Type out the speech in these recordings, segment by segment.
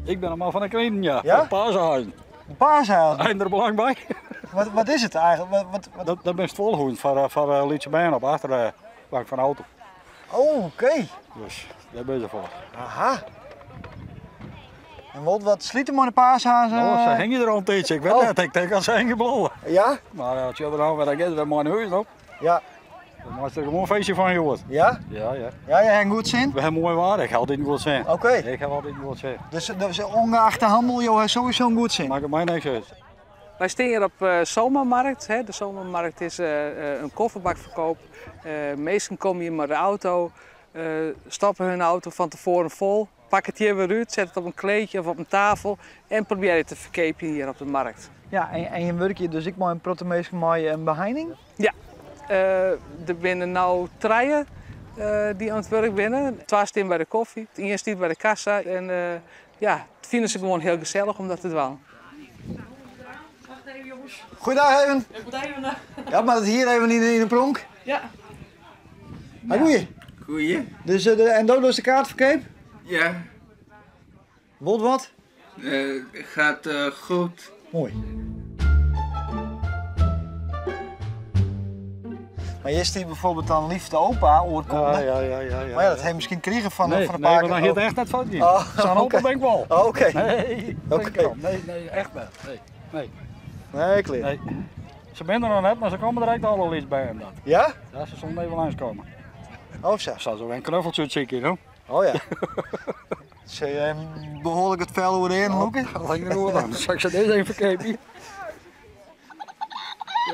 Ik ben een man van de kninen, ja. Ja? De paashazen. De paashazen? Hij er belang bij. Wat, wat is het eigenlijk? Wat, wat, wat? Dat, dat ben stolhoen voor, eh, voor uh, lytse bern op achterbank van de auto. Oh, oké. Dus daar ben je voor. Aha. En wat, wat slieten maar de paashazen? Nou, ze hingen er al een tijdje. Ik weet Oh. het, ik denk dat ze hingen blowen. Ja? Maar als je er nou weer gaat, we mijn huis op. Ja. Dan maak je er gewoon een feestje van, joh. Ja? Ja, ja. Ja, jij hebt goed zin? We hebben mooi waar, ik heb altijd een goed zin. Oké. Ik heb altijd een goed zin. Dus, dus ongeacht de handel, joh, heeft sowieso een goed zin. Maakt het mij niks uit. Wij staan hier op uh, Zomermarkt. Hè. De Zomermarkt is uh, een kofferbakverkoop. Uh, meesten komen hier met de auto, stappen hun auto van tevoren vol, pakken het hier weer uit, zetten het op een kleedje of op een tafel en proberen het te verkopen hier op de markt. Ja, en, en je werk je dus ik maar een protemees met een beheining? Ja, er binnen nou treien die aan het werk binnen. Twee staan bij de koffie, één staat bij de kassa en ja, het vinden ze gewoon heel gezellig om dat te doen. Goeiedag even. Ik moet even. Ja, maar dat hier even in, in de pronk. Ja. Maar goeie. Goeie. Dus, de, en dat is de kaartverkeep? Ja. Wat wat? Gaat goed. Mooi. Maar je is die bijvoorbeeld dan liefde opa oorkonde. Ja, ja, ja, ja, ja. Maar ja, dat heeft misschien kregen van, nee, van een nee, paar maar dan keer. heeft het echt net fout niet. Oh, Zo'n opa oké. ben ik wel. Oh, oké. Nee, Oké. nee, nee, echt niet. Nee, nee. Nee, kleer. Nee. Ze zijn er nog net, maar ze komen direct al iets bij hem dat. Ja? Ja, ze zullen even langskomen. Oh zo. Ze zo een knuffeltje uitzieken, hoor. Oh ja. Ze je behoorlijk het vel over in hoeken? Dat ging er goed aan. Zal ik ze deze even verkepen?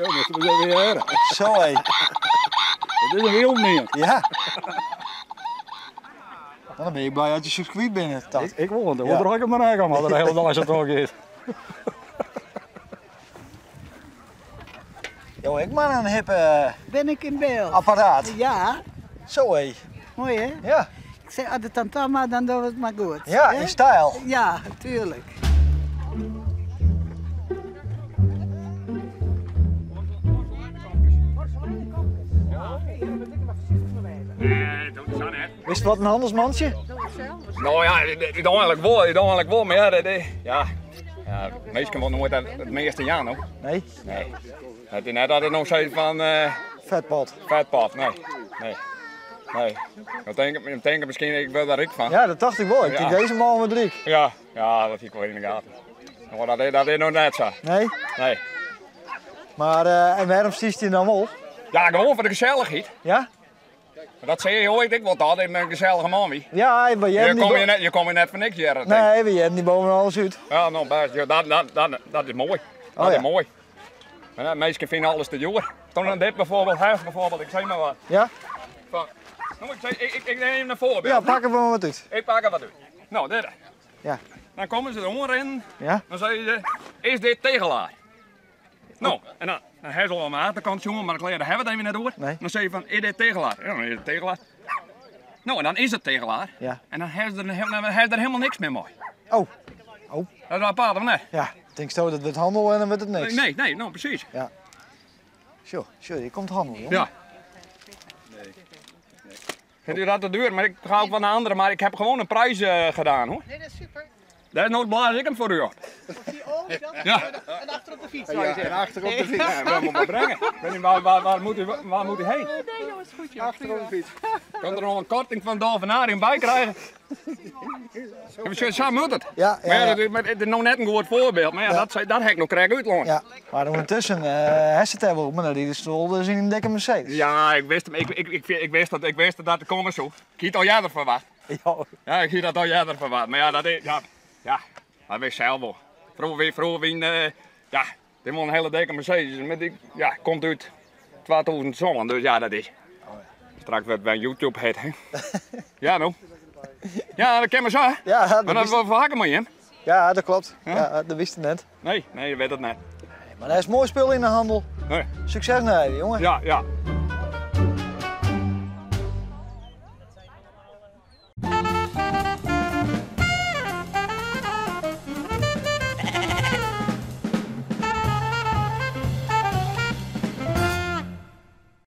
Ja, maar ze zijn weer her. Zo hé. Het is een wiel meer. Ja. Nou, dan ben je blij dat je circuit binnen. Dat. Ik, ik wil het. Ja. Ja. ik hem maar eigen, maar de hele dag is het wel gaat. Yo, ik maar een hippe Ben ik in beeld? apparaat. Ja, Zo hé. mooi hè? Ja. Ik zei altijd dan toch maar, dan doen we het maar goed. Ja, hè? in stijl. Ja, tuurlijk. Nee, dat is net. Wist je wat een handelsmansje? Nou ja, ik doe eigenlijk wel, ik doe eigenlijk wel, maar ja, dat, ja. Ja, meestal wordt nooit het meeste ja, nou. Nee. Nee. Het is net dat het nog zoiets van... Vetpot. Vetpot, nee. Nee. Nee. Dan denk ik, dan denk ik misschien, ik wil daar rijk van. Ja, dat dacht ik wel. Ik Ja. denk deze man met rijk. Ja, ja, dat zie ik wel in de gaten. Maar dat, dat is nog net zo. Nee? Nee. Maar, en waarom stiest hij dan wel? Ja, gewoon voor de gezelligheid. Ja? Maar dat zei je ooit, ik word altijd een gezellige man, wie. Ja, maar jij Je hebt niet komt bo- je net, je komt je net voor niks, Gerrit. Nee, maar jij hebt niet boven alles uit. Ja, nou best. Ja, dat, dat, dat, dat is mooi. Dat Oh, ja. is mooi. Maar ja, meesten vinden alles te duur. Toen dan dit bijvoorbeeld, huis bijvoorbeeld, ik zeg maar wat. Ja? Van, nou, ik, zeg, ik, ik, ik neem een voorbeeld. Ja, pak er maar wat uit. Ik pak er wat uit. Nou, dit. Ja. Dan komen ze er in. Ja? Dan zeggen ze, is dit tegelaar? Nou, en dan, dan hebben ze al aan de achterkant, jongen, maar de kleren hebben we het even net door. Nee. Dan zeg je van, is dit tegelaar? Ja, dan is het tegelaar. Nou, en dan is het tegelaar. Ja. En dan hebben ze er, dan hebben ze er helemaal niks meer mee. Oh. Oh. Dat is wel apart, of niet? Ja, denk zo dat wordt handel en dan wordt het niks. Nee, nee, nou precies. Ja. Zo, zo, hier komt handel, jongen. Ja. Vindt u dat te duur? Maar ik ga ook van de andere, maar ik heb gewoon een prijs gedaan hoor. Nee, dat is super. Daar blaas ik hem voor u op. Ja. En achter op de fiets, zou je zeggen. En achter op de fiets. Ja, we moeten brengen. Ik weet niet, waar, waar, waar, moet u, waar moet u heen? Nee, jongens, goed joh. Achter op de fiets. Kan er nog een korting van Dolfinarium bij krijgen? Ja, Zo, zo moet het. Ja, ja, Maar ja, ja. dat is, maar het is nog net een goed voorbeeld. Maar ja, dat, dat heb ik nog krijg uitloon. Ja, maar ondertussen, uh, het wel op, maar die is dus in een dikke Mercedes. Ja, ik wist hem. Ik, ik, ik, ik, wist dat, ik wist dat dat komen zo. Ik had al jaren verwacht. Ja. Ja, ik had dat al jaren verwacht. Maar ja, dat is, ja, ja, dat wist zelf wel. Vroeger weer, vroeger weer, ja, dit was een hele dikke Mercedes. Met die, ja, komt uit 2000 zongen, dus ja, dat is. Straks werd bij YouTube het, hè. Ja, nou. Ja, dat ken maar zo, hè. Ja, dat maar dat wist- wel vaker maar, hè. Ja, dat klopt. Ja, dat wist ik net. Nee, nee, je weet het net. Maar dat is mooi spul in de handel. Nee. Succes naar je, jongen. Ja, ja.